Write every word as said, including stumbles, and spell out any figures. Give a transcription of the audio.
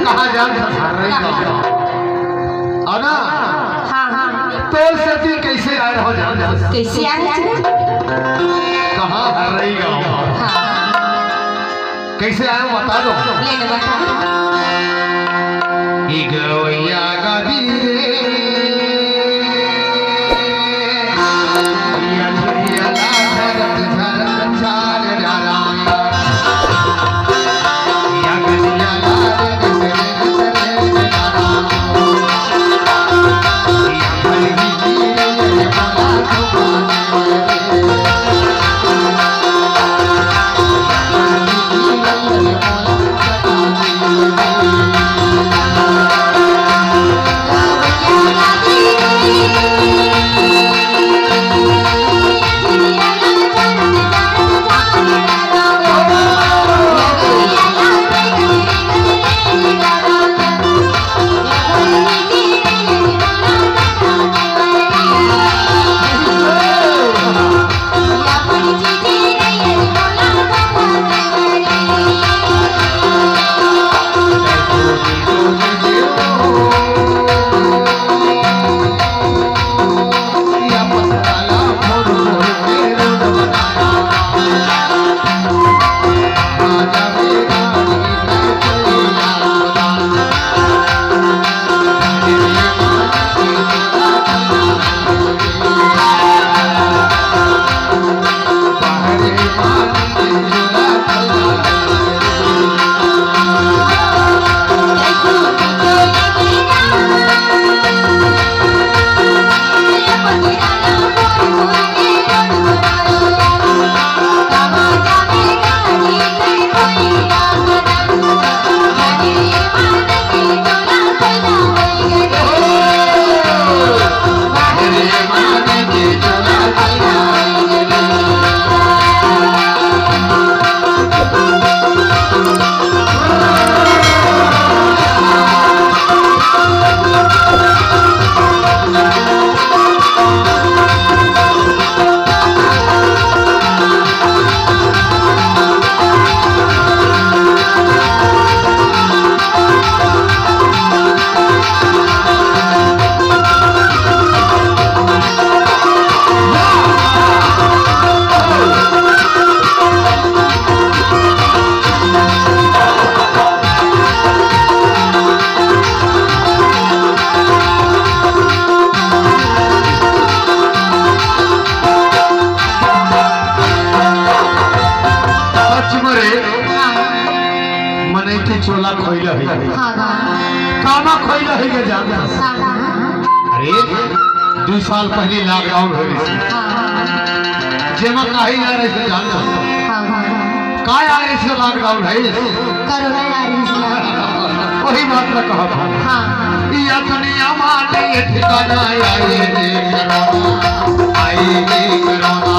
कहाँ जान था? हर्रई गाँव। है ना? हाँ, हाँ। तोर सेती कैसे आए रहो जान था? कैसे आए थे? कहाँ हर्रई गाँव? हाँ। कैसे आए हो बता दो। ले ले बता। ई गवैया गदी रे। सच में रे, हाँ। मनई के चोला खोइला है। हाँ, हाँ। कामा खोइला है के जान। हाँ, हाँ। अरे, दू साल पहले lockdown हो रही थी। हाँ, हाँ। जेमा काहे ना रहे थे जान। हाँ, हाँ, हाँ। काय आ रही थी lockdown है? कोरोना आ रही थी। वही बात मैं कहा था। हाँ। या दुनिया माने ये ठिकाना आए रे कोरोना, आए रे कोरोना।